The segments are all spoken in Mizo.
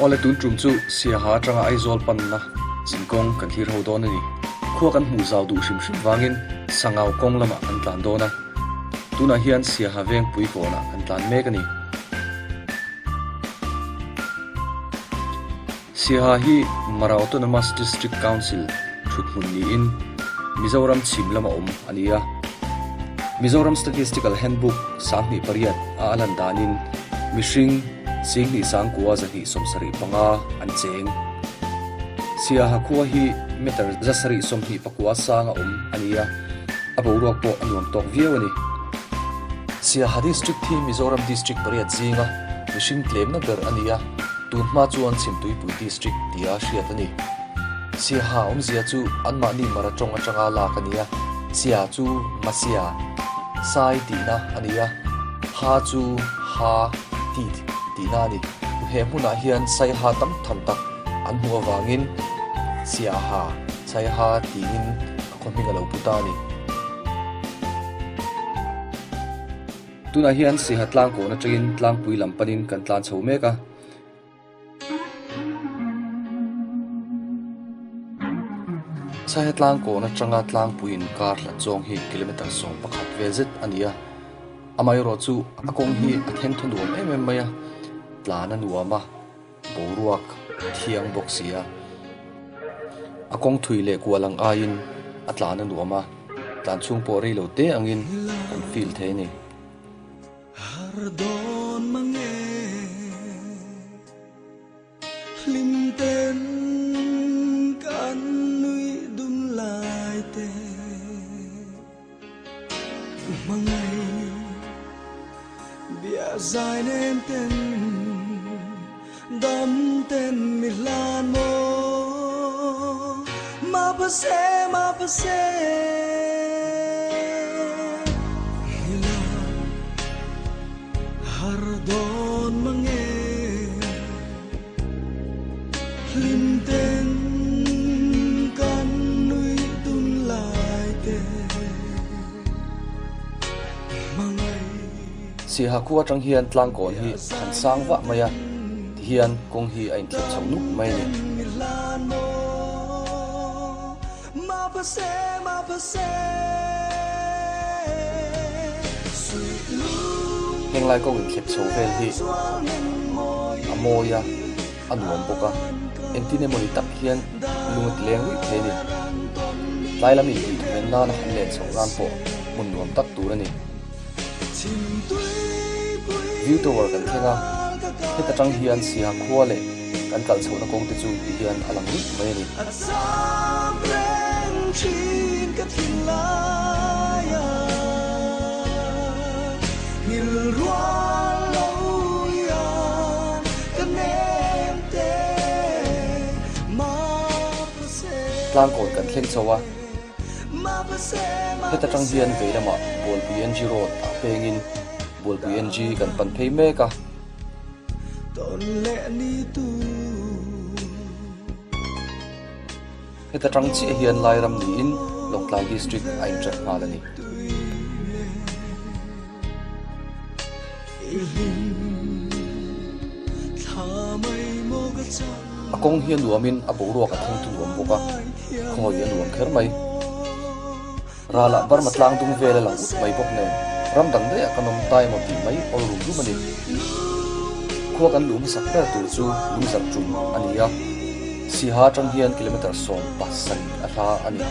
Awle tun tum chu Siaha atanga Aizawl panna zinkawng kan thlir ho dawn a ni. Khua kan hmuh zau duh hrim hrim vangin Sangau kawng lamah kan tlan dawn a. Tunah hian Siaha vengpui kawnah kan tlan mek a ni. Siaha hi Mara Autonomous District Council thuthmun niin Mizoram chhim lama awm a ni a. Mizoram Statistical Handbook 28 a a lan danin mihring Singhnih sangkua 275 an cheng. Siaha khua hi meter 724 sanga awm a ni a, a boruak pawh a nuam tawk viau a ni. Siaha District hi Mizoram District pariat zinga mihring tlemna ber a ni a, tun hma chuan Chhimtuipui District tia hriat a ni. Siaha awmzia chu anmahni mara tawng atanga lak a ni a, Sia chu Masia, Sai tihna a ni a, Ha chu Ha, Teeth, tihna a ni. He hmunah hian Saiha tam tham tak an hmuh avangin Siaha, Saiha tiin a khaw hming a lo pu ta a ni. Tunah hian Siaha tlangkawn atangin tlangpui lam panin kan tlan chho mek a. Saiha tlangkawn atanga tlangpui inkar hlat zawng hi kilometre 11 vel zet a ni a. Amaherawh chu a kawng hi a then thaw nuam em em mai a, tlan a nuam a, boruak a thiang bawk si a. A kawng thui leh kual ang aiin a tlan a nuam a, tlan chhung pawh rei lo te angin kan feel thei a ni. Hlim ten kan nui dun lai te Hmangaih bia zai nem ten Dam ten mi hlan maw Ma pa se ma pa se Hila Har dawn mang e Hlim ten kan nui dun lai te Hmangaih Siaha khua atang hian tlangkawn hi han sang vah mai a, tihian kawng hi a inthlep chho nuk mai a ni. Heng lai kawng inthlep chho vel hi a mawi a, a nuam bawk a, engtin emaw ni tak hian lung a ti leng ruih thei a ni. Tlai lam intih thawmen nana han len chhoh nan pawh hmun nuam tak tur a ni. View Tower kan thleng a, heta tang hian Siaha khua leh kan kal chhohna kawng te chu ti hian a lang ruih mai a ni. Tlangkawn kan thleng chho a. Heta tang hian vei lamah Bualpui NG Road ah pengin Bualpui NG kan pan phei mek a. Heta tang chiah hian Lairam niin Lawngtlai District a inṭan nghal a ni. A kawng hi a nuamin a boruak a thleng tu nuam bawk a, khawi a nuam kher mai. Ralah Burma tlang dung vel a lang ut mai bawk nen, ram dang daih ah kan awm ta emaw tih mai awl rum rum a ni. Khua kan luh hmasak ber tur chu Lungzarh tum a ni a, Siha atang hian kilometre 17 a hla a ni.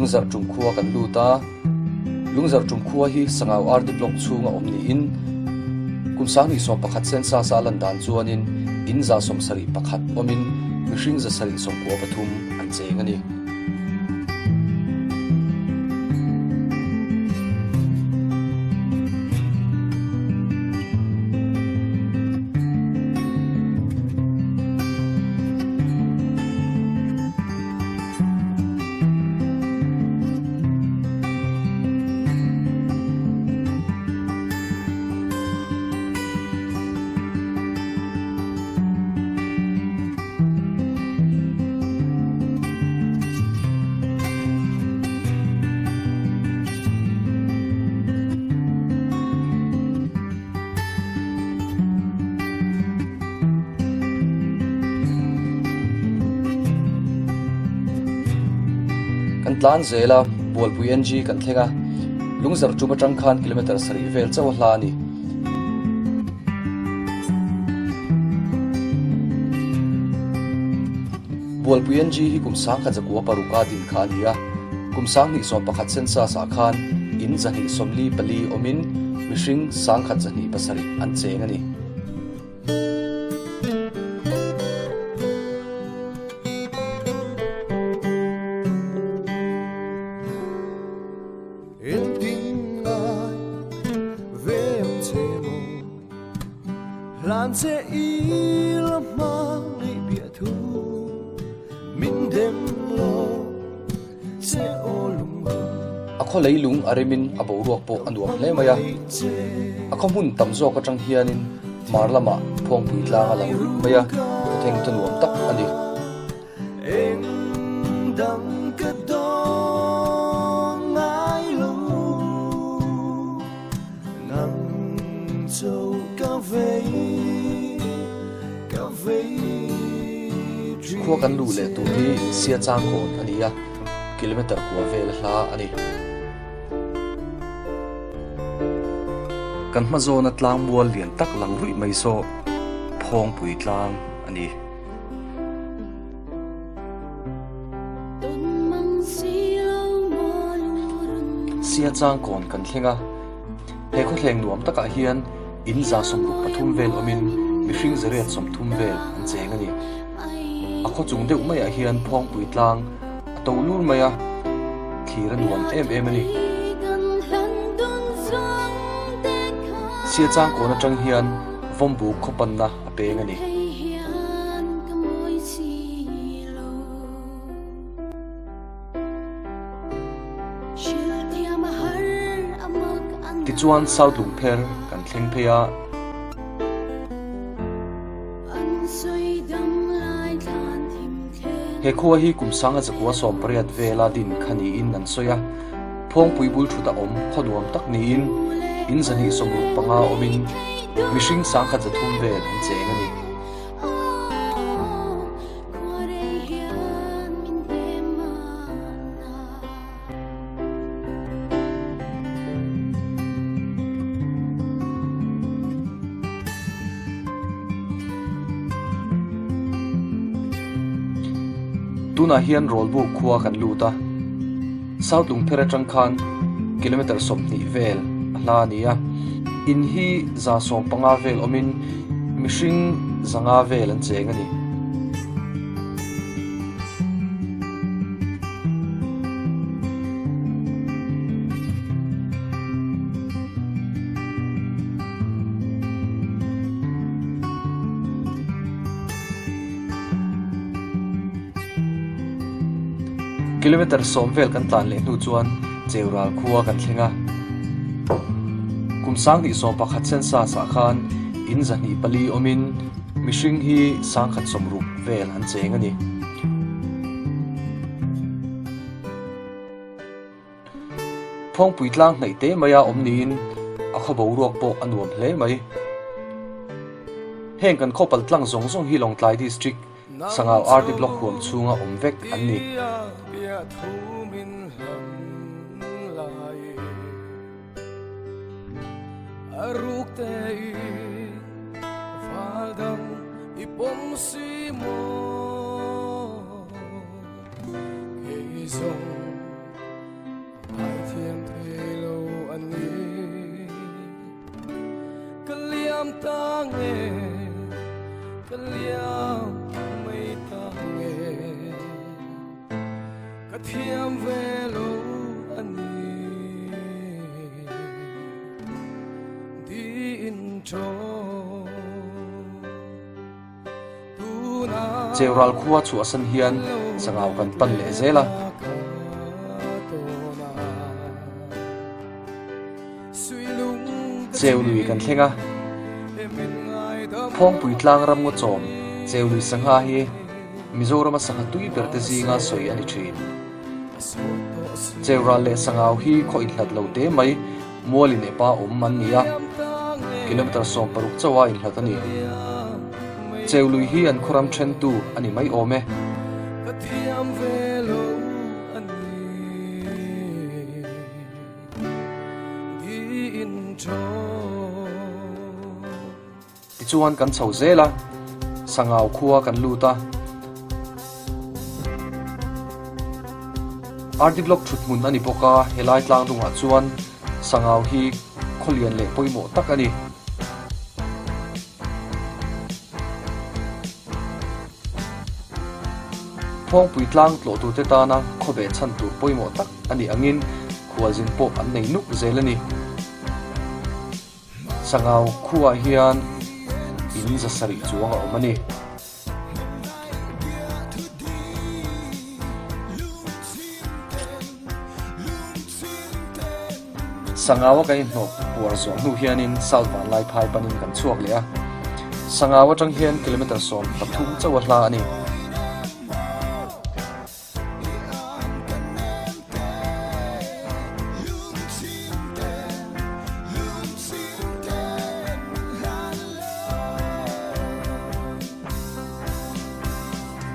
Lungzarh tum khua kan lut a, Lungzarh tum khua hi Sangau RD Block chhunga awm niin kum 2011 census a lan dan chuanin. In 71 awmin mihring 793 an cheng a ni. Kan tlan zel a, Bualpui NG kan thleng a, Lungzar tum atang khan kilometre sarih vel chauh a hla a ni. Bualpui NG hi kum 1906 a din kha a ni a, kum 2011 census ah khan in 244 awmin mihring 1207 an cheng a ni. A khaw leilung a remin a boruak pawh a nuam hle mai a. A khaw hmun tam zawk atang hianin hmar lamah Phawngpui tlang a lang ruih mai a, khawtheng te nuam tak a ni. Khua kan luh leh tur hi Siachang kawn a ni a, kilometre kua vel a hla a ni. Kan hma zawna tlang mual lian tak lang ruih mai saw Phawngpui tlang a ni. Siachang kawn kan thleng a, he khawthleng nuam takah hian in 73 vel awmin mihring 130 vel an cheng a ni. A khaw chung deuh maiah hian Phawngpui tlang a to lur mai a, thlir a nuam em em a ni. Siachang kawn atang hian Vawmbuk khaw panna a peng a ni. Tichuan South Lungpher kan thleng phei a. He khua hi kum 1918 vela din kha niin an sawi a, Phawngpui bul thut a awm khaw nuam tak niin in 265 awmin mihring 1300 vel an cheng a ni. Tunah hian Rawlbuk khua kan lut a, South Lungpher atang khan kilometre 20 vel a hla a ni a, in hi 150 vel awmin mihring 500 vel an cheng a ni. Kilometre 10 vel kan tlan leh hnu chuan Cheural khua kan thleng a. Kum 2011 census ah khan in 204 awmin mihring hi 160 vel an cheng a ni. Phawngpui tlang hnaih te mai a awm niin a khaw boruak pawh a nuam hle mai. Heng kan khaw pal tlang zawng zawng hi Lawngtlai District Sangau RD Block huam chhunga awm vek an ni. Cheural khua chhuahsan hian sangau kan pan leh zel a. Cheului kan thleng a. Phawngpui tlang ram ngaw chawm Cheului sangha hi Mizorama sangha tui ber te zinga sawi a ni thin. Cheural leh sangau hi khaw inhlat lo te mai Mual in epa awm an ni a, kilometre 16 chauha inhlat a ni. Cheului hi an khawram thentu a ni mai awm e. Tichuan kan chho zel a, Sangau khua kan lut a. RD Block thuthmun a ni bawk a, helai tlang dungah chuan Sangau hi khawlian leh pawimawh tak a ni. Phawngpui tlang tlawhtute tana khawbeh chhan tur pawimawh tak a nih angin khualzin pawh an nei nuk zel a ni. Sangau khuaah hian in za sarih chuang a awm a ni. Sangau a kan inhnawh puar zawh hnu hianin South Vanlaiphai panin kan chhuak leh a. Sangau atang hian kilometre 13 chauh a hla a ni.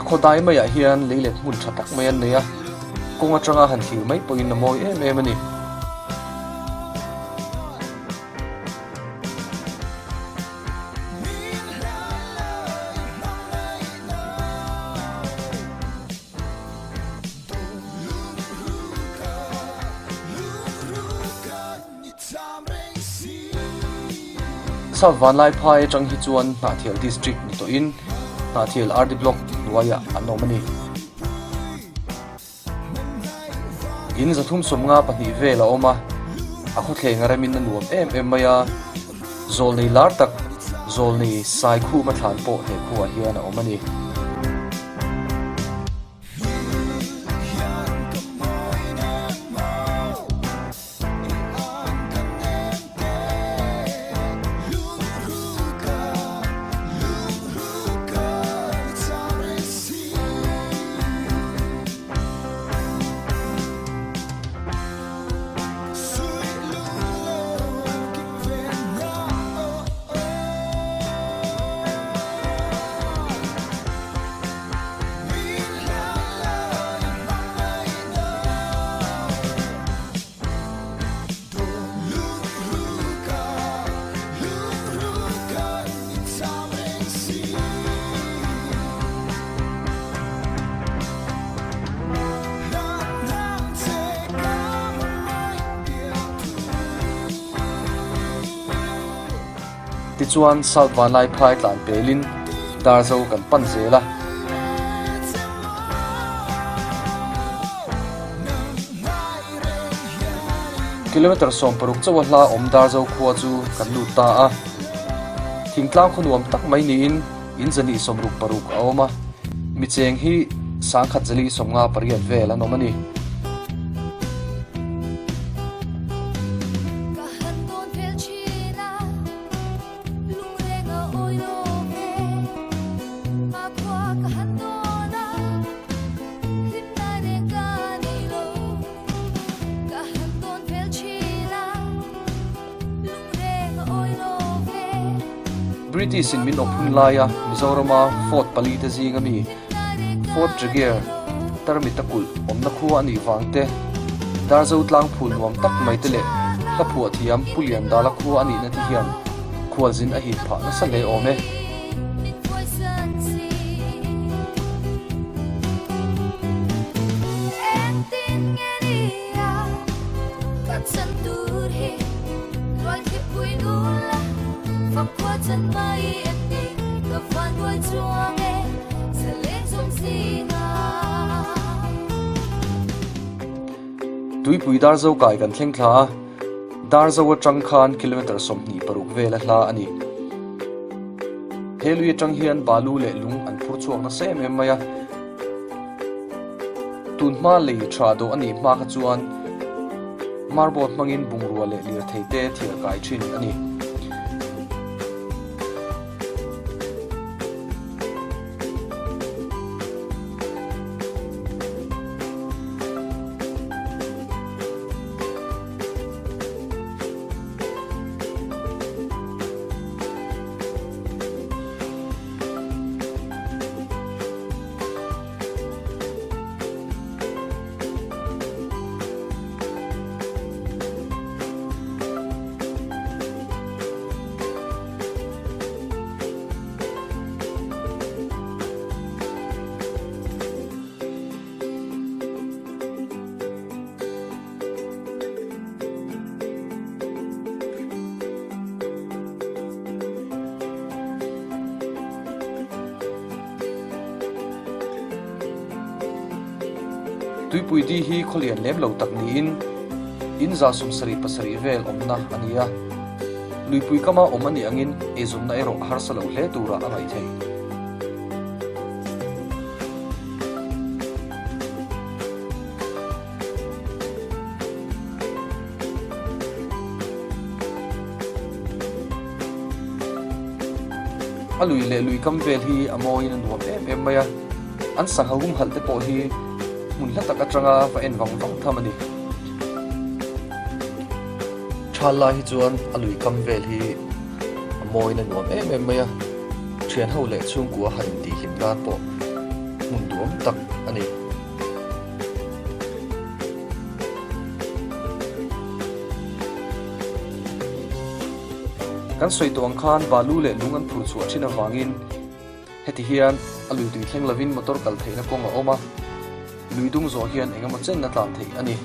A khawdai maiah hian lei let hmun tha tak mai an nei a, kawng atanga han thlir mai pawhin a mawi em em a ni. South Vanlaiphai atang hi chuan Hnahthial District ni tawhin Hnahthial RD Block hnuaiah an awm a ni. In 352 vel a awm a, a khawthleng a remin a nuam em em mai a, zawlnei lar tak zawlnei Saikhuma thlan pawh he khuaah hian a awm a ni. Tichuan South Vanlaiphai tlan pelin Darzo kan pan zel a. Kilometre 16 chauha hla awm Darzo khua chu kan lut ta a. Thingtlang khaw nuam tak mai niin in 266 a awm a. Mi cheng hi 1158 vel an awm a ni. British in min awp hun laia Mizorama Fort pali te zinga mi Fort Tregear Tarmita kulh awmna khua a nih vang te, Darzo tlang phul nuam tak mai te leh hla phuah thiam Pu Liandala khua a nihna te hian khualzin a hip phah nasa hle awm e. Tuipui Darzo kai kan thleng thla a, Darzo atang khan kilometre 26 vel a hla a ni. He lui atang hian balu leh lung an phur chhuak nasa em em mai a. Tun hma lei tha dawh a nih hma kha chuan marboat hmangin bungrua leh lirthei te thiar kai thin a ni. Tuipui di hi khawlian lem lo tak niin in 77 vel awmna a ni a. Luipui kama awm a nih angin eizawnna erawh harsa lo hle tura a ngaih theih. A lui leh lui kam vel hi a mawiin a nuam em em mai a, an sangha humhalh te pawh hi hmun hla tak atanga va en vang vang tham a ni. Thal lai hi chuan a lui kam vel hi a mawiin a nuam em em mai a, thian ho leh chhungkua han intihhlim nan pawh hmun duam tak a ni. Kan sawi tawh ang khan balu leh lung an phurh chhuah thin avangin heti hian a lui tui thleng lovin motor kal theihna kawng a awm a, lui dung zawh hian eng emaw chen a tlan theih a ni.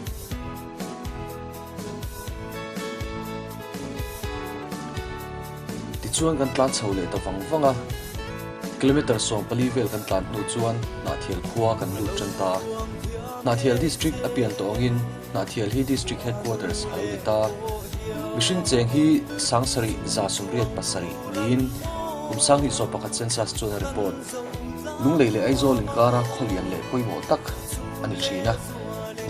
Tichuan kan tlan chho leh ta vang vang a, kilometre 14 vel kan tlan hnu chuan Hnahthial khua kan lut tan ta. Hnahthial District a pian tawh angin Hnahthial hi District Headquarters a lo ni ta. Mihring cheng hi 7707 niin kum 2021 census chuan a report. Lunglei leh Aizawl inkara khawlian leh pawimawh tak a ni thin a,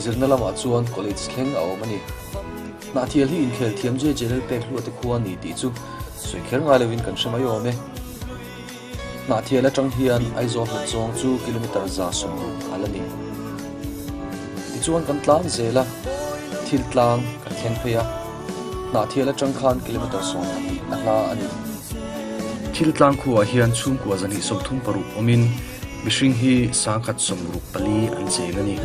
zirna lamah chuan college thleng a awm a ni. Hnahthial hi inkhel thiam JJ Lalpek hlua te khua a ni tih chu sawi kher ngai lovin kan hre mai awm e. Hnahthial atang hian Aizawl hlat zawng chu kilometre 160 a la ni. Tichuan kan tlang zel a, thil tlang kan thleng phei a, Hnahthial atang khan kilometre 12 a hla a ni. Thil tlang khuaah hian chhungkua 236 awmin mihring hi 164 an cheng a ni.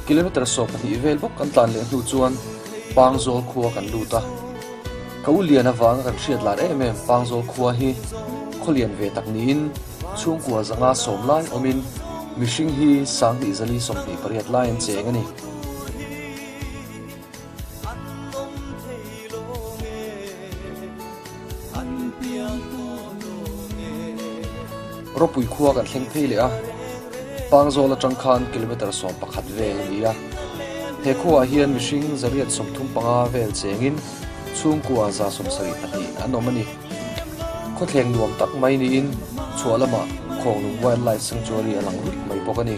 Kilometre 12 vel bawk kan tlan leh hnu chuan Pangzawl khua kan lut a. Ka u lian avanga kan hriat lar em em Pangzawl khua hi khawlian ve tak niin chhungkua 510 lai awmin mihring hi 2428 lai an cheng a ni. Ropui khua kan thleng phei leh a, Pangzawl atang khan kilometre 11 vel a ni a. He khuaah hian mihring 135 vel chengin chhungkua 172 an awm a ni. Khawthleng nuam tak mai niin chhuah lamah Khawnglung Wildlife Sanctuary a lang ruih mai bawk a ni.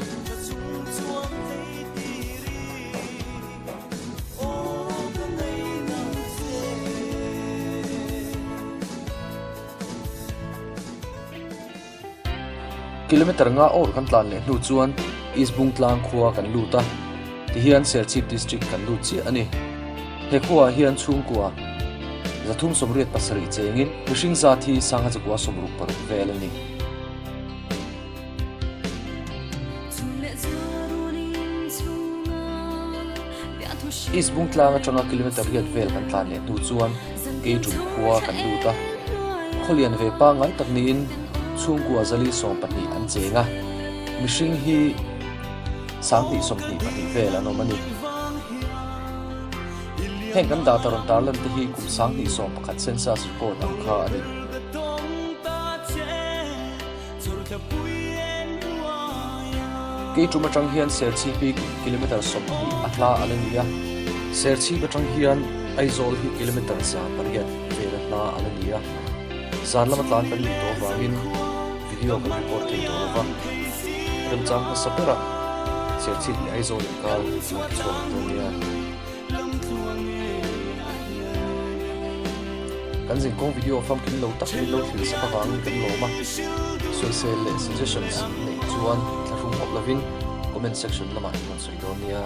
Kilometre nga awr kan tlan leh hnu chuan East Bungtlang khua kan lut a, tihian Serchhip District kan lut chiah a ni. He khuaah hian chhungkua 387 chengin mihring zat hi 5966 vel a ni. East Bungtlang atanga kilometre riat vel kan tlan leh hnu chuan Keitum khua kan lut a, khawlian ve pangngai tak niin chhungkua 412 an cheng a, mihring hi 222 vel an awm a ni. Heng kan data rawn tarlan te hi kum 2011 census report ang kha a ni. Keitum atang hian Serchhip hi kilometre 20 a hla a la ni a, Serchhip atang hian Aizawl hi kilometre 108 vel a hla a la ni a. Zan lama tlan kan nih tawh avangin video kan record thei tawh lova, remchang hmasa berah Serchhip leh Aizawl inkar kan chhuak dawn nia. Kan zinkawng video famkim lo tak min lo thlir sak avangin kan lawm a, sawisel leh suggestions neih chuan thlahrung hawp lovin comment section lamah in rawn sawi dawn nia.